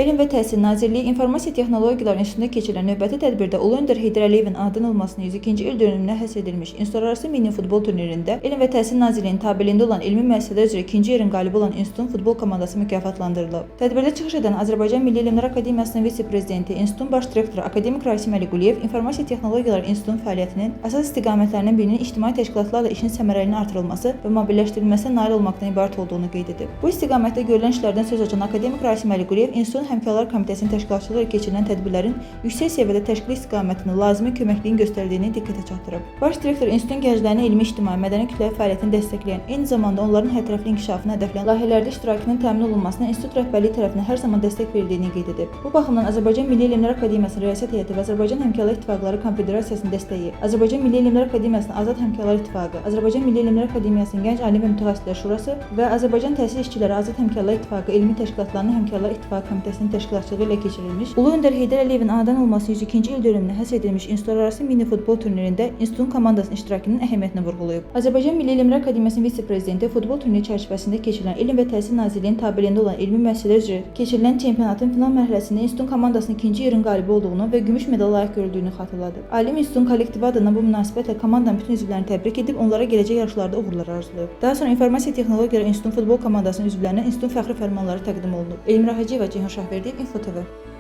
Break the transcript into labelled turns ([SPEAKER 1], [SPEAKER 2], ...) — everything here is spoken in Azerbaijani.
[SPEAKER 1] Elm və Təhsil Nazirliyi İnformasiya Texnologiyaları İnstitutunda keçirilən növbəti tədbirdə Ulu Öndər Heydər Əliyevin anadan olmasının 102-ci il dönümünə həsr edilmiş institutlararası mini futbol turnirində Elm və Təhsil Nazirliyinin tabeliyində olan elmi müəssisələr üzrə ikinci yerin qalibi olan institutun futbol komandası mükafatlandırılıb. Tədbirdə çıxış edən Azərbaycan Milli Elmlər Akademiyasının vitse-prezidenti, institutun baş direktoru akademik Rasim Əliquliyev İnformasiya Texnologiyaları İnstitutunun fəaliyyətinin əsas istiqamətlərinin birinin ictimai təşkilatlarla işin səmərəliliyinin artırılması və mobilləşdirilməsinə nail olmaqdan ibarət olduğunu qeyd edib. Bu istiqamətdə görülən işlərdən söz açan akademik Rasim Əliquliyev institutun Həmkarlar Komitəsinin təşkilatçılığı ilə keçirilən tədbirlərin yüksək səviyyədə təşkili istiqamətində lazımi köməkliyin göstərildiyini diqqətə çatdırıb. Baş direktor institutun gənclərinin elmi, ictimai, mədəni kütləvi fəaliyyətini dəstəkləyən, eyni zamanda onların hərtərəfli inkişafını hədəfləyən layihələrdə iştirakının təmin olunmasına institut rəhbərliyi tərəfindən hər zaman dəstək verildiyini qeyd edib. Bu baxımdan Azərbaycan Milli Elmlər Akademiyasının Rəyasət Heyəti və Azərbaycan Həmkarlar İttifaqları Konfederasiyasının dəstəyi, Azərbaycan Milli Elmlər Akademiyasının Azad Həmkarlar İttifaqı, Azərbaycan Milli Elmlər Akademiyasının Gənc Alim və Mütəxəssislər Şurası və Azərbaycan Təhsil İşçiləri Azad Həmkarlar İttifaqı Elmi Təşkilatlarının Həmkarlar İttifaqı Komitəsinin təşkilatçılığı ilə keçirilmiş Ulu Öndər Heydər Əliyevin anadan olması 102-ci il dönümünə həsr edilmiş institutlararası mini futbol turnirində institutun komandasının iştirakının əhəmiyyətini vurğulayıb. Azərbaycan Milli Elmlər Akademiyasının vitse-prezidenti futbol turniri çərçivəsində keçirilən Elm və Təhsil Nazirliyinin tabeliyində olan elmi müəssisələr üzrə keçirilən çempionatın final mərhələsində institutun komandasının ikinci yerin qalibi olduğunu və gümüş medala layiq görüldüyünü xatırladı. Alim institutun kollektivi adından bu münasibətlə komandanın bütün üzvlərini təbrik edib, onlara gələcək yarışlarda uğurlar arzulayıb. Daha sonra İnformasiya Texnologiyaları İnstitutunun futbol komandasının üzvlərinə institutun fəxri fərmanları təqdim olunub. Elmira Hacıyeva, Ceyhun Şahverdiyev, Info TV.